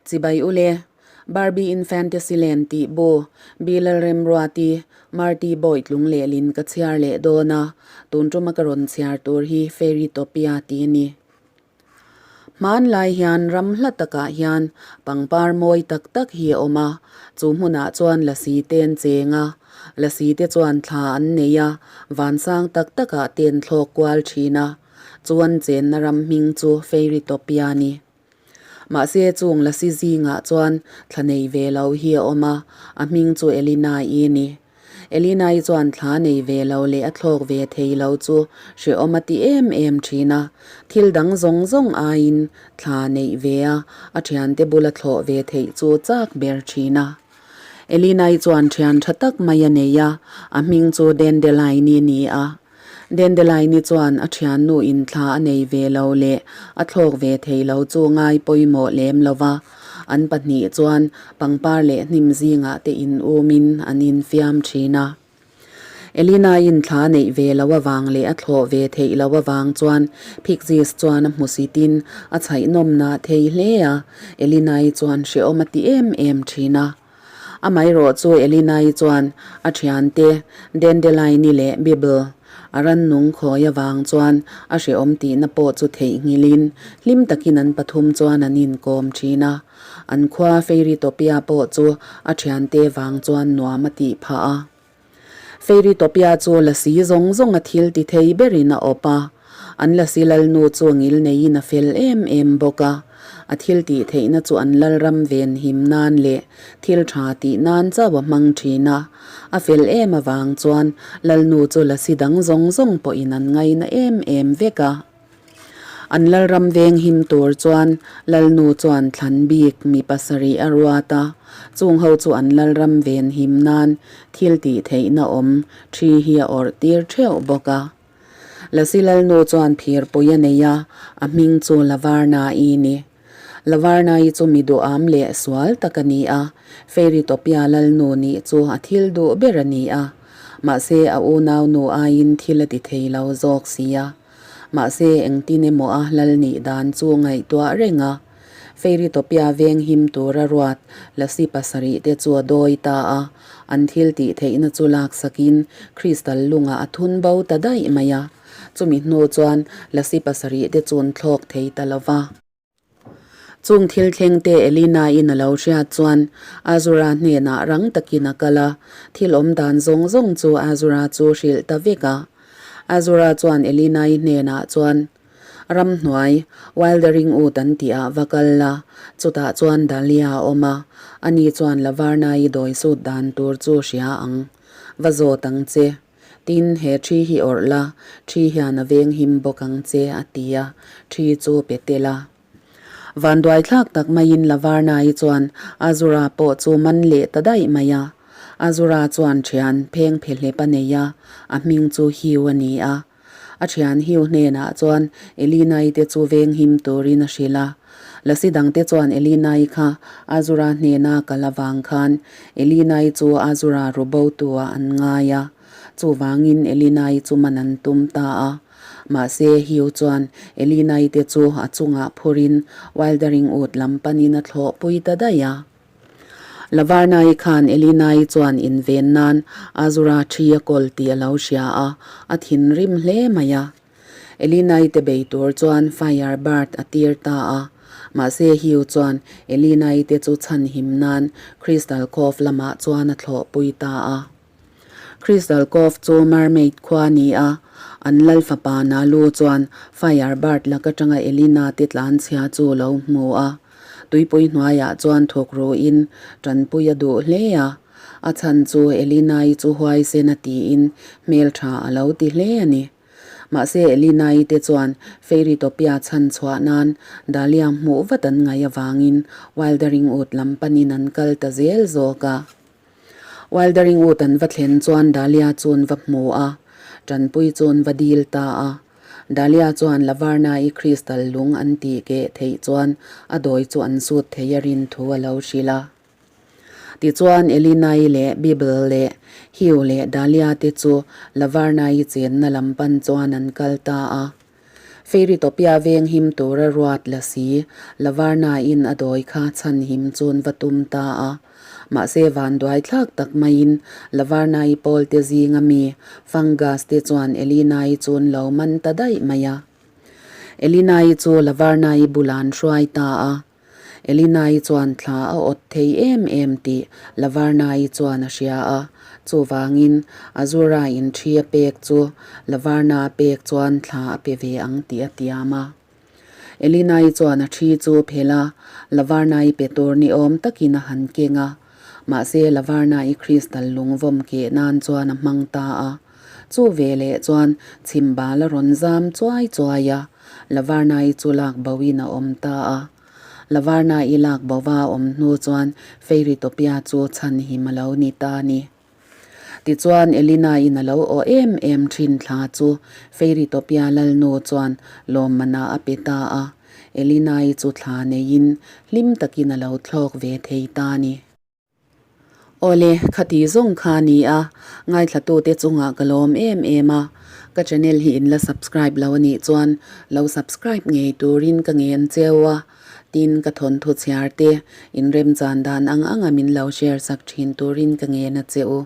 Chibai ule, Barbie in Fantasyland tih bu Bilal Remruati, Marty Bawitlung lehlin ka chhiar leh dawn a, tun tuma ka rawn chhiar tur hi Fairytopia tih a ni. Hmanlai hian ram hla takah hian pangpar mawi tak tak hi a awm a, chu hmunah chuan lasi te an cheng a, lasi te chuan thla an nei a, vansang tak takah te an thlawk kual thin a, chuan chenna ram hming chu Fairytopia a ni. Mahse chung lasi zingah chuan thla nei ve lo hi a awm a, a hming chu Elina-i a ni. Elina-i chuan thla nei ve lo leh a thlawk ve thei lo chu hrehawm a ti em em thin a, thil dang zawng zawng aiin thla neih ve a, a thiante bula thlawh ve theih chu chak ber thin a. Elina-i chuan thian tha tak mai a nei a, a hming chu Dandelion-i a ni a. Dandelion-i chuan a thiannu in thla a nei ve lo leh a thlawk ve thei lo chu ngai pawimawh lem lo va, an pahnih chuan pangpar leh hnim zingah te in umin an infiam thin a. Elina-in thla neih ve lo avang leh a thlawh ve theih lo avang chuan Pixies chuan a hmusitin a chhaihnawmna thei hle a, Elina-i chuan hrehawm a ti em em thin a. Amaherawh chu Elinai chuan a thiante Dandelion-i leh Bibble a rannung khawi avang chuan a hrehawm tihna pawh chu theihnghilhin hlim takin an pathum chuan an inkawm thin a. An khua Fairytopia pawh chu a thiante vang chuan nuam a tih phah a. Fairytopia chu lasi zawng zawng a thil ti thei berin a awp a, an lasi lalnu chu ngil neiin a fel em em bawk a. A thil tih theihna chu an lalram ven him nan leh thil tha tih nan chauh a hmang thin a. A fel em avang chuan lalnu chu lasi dang zawng zawng pawhin an ngaina em em vek a. An lalram veng him tur chuan Lalnu chuan thlan bik mi pasarih a ruat a, chung ho chu an lalram ven him nan thil tih theihna awm thi hi a awrh tir theuh bawk a. Lasi Lalnu chuan phirpui a nei a, a hming chu Lavarna-i ni. Lavarna-i chu mi duham leh sual tak a ni a, Fairytopia Lalnu nih chu a thil duh ber a ni a, mahse a unaunu aiin thil a ti thei lo zawk si a. Mahse, engtin emaw a lal nih dan chu ngaihtuah reng a, Fairytopia veng him tura ruat lasi pasarih te chu a dawi ta a, an thil tih theihna chu laksakin Crystal lungah a thun bo ta daih mai a, chumi hnu chuan lasi pasarih te chun thlawk thei ta lo va. Chung thil thleng te Elina-in a lo hriat chuan Azura hnenah rang takin a kal a, thil awm dan zawng zawng chu Azura chu hrilh ta vek a. Azura chuan Elina-i hnenah chuan, Ramhnuai, Wildering Wood an tih ah va kal la, chutah chuan Dahlia a awm a, ani chuan Lavarna-i dawi sut dan tur chu hria ang. Va zawt ang che. Tin, he ṭhi hi awrh la, ṭhi hian a veng him bawk ang che, a ti a, ṭhi chu pe tel a. Vanduai thlak tak maiin Lavarna-i chuan Azura pawh chu man leh ta daih mai a. Azura chuan ṭhian pheng phe hlep a nei a, a hming chu Hugh a ni a. A ṭhian Hugh hnenah chuan Elina-i te chu veng him turin a hrilh a. Lasi dangte chuan Elina-i kha Azura hnena kal avang khan Elina-i chu Azura rubotu-ah an ngai a. Chuvangin Elina-i chu man an tum ta a. Mahse, Hugh chuan Elina-i te chu a chungah phurin Wildering Wood lam panin a thlawhpui ta daih a. Lavarna-i khan Elina-i chuan inven nan Azura thi a kawl tih a lo hria a, a thinrim hle mai a. Elina-i te bei tur chuan Fire Bird a tir ta a, mahse Hugh chuan Elina-i te chu chhanhim nan Crystal Cove lamah chuan a thlawhpui ta a. Crystal Cove chu Mermaid khua a ni a, an lal fapa Nalu chuan Fire Bird lak atanga Elina te tlanchhia chu lo hmu a. Tuipui hnuaiah chuan thawk ruin tanpui a duh hle a, a chhan chu Elina-i chu huaisen a tiin hmeltha a lo ti hle a ni. Mahse Elina-i te chuan Fairytopia chhan chhuah nan Dahlia hmuh vat an ngaih avangin Wildering Wood lam panin an kal ta zel zawk a. Wildering Wood an va thlen chuan Dahlia chu an va hmu a, tanpui chu an va dil ta a. Dahlia chuan Lavarna-i crystal lung an tih keh theih chuan a dawi chu an sut thei a rin thu a lo hrilh a. Tichuan Elina-i leh Bibble leh Hugh leh Dahlia te chu Lavarna-i chenna lam pan chuan an kal ta a. Fairytopia veng him tura ruat la si, Lavarna-in a dawi kha chhan him chun va tum ta a. Mahse vanduai thlak tak maiin Lavarna-i pawlte zinga mi Fungus te chuan Elina-i chun lo man ta daih mai a. Elina-i chu Lavarna-i bulah an hruai ta a. Elina-i chuan thla a awt thei em em tih Lavarna-i chuan a hria a, chuvangin Azura-in thi a pek chu Lavarna a pek chuan thla a pe ve ang tih a tiam a. Elina-i chuan a thi chu phelh a, Lavarna-i pe tur ni awm takin a han keng a, mahse Lavarna-i crystal lungvawm keh nan chuan a hmang ta a. Chu veleh chuan chhimbal a rawn zam chuai chuai a, Lavarna-i chu lak boin a awm ta a. Lavarna-i lak bova a awm hnu chuan Fairytopia chu chhanhim a lo ni ta a ni. Tichuan Elina-in a lo aw em em thin thla chu Fairytopia lalnu chuan lawmmanah a pe ta a. Elina-i chu thla neiin hlim takin a lo thlawk ve thei ta a ni. Awle, khati zawng kha a ni a, ngaithlatute chungah ka lawm em em a, ka channel hi in la subscribe lo a nih chuan lo subscribe ngei turin ka ngen cheu a, tin ka thawnthu chhiar te in remchan dan ang anga min lo share sak thin turin ka ngen a che u.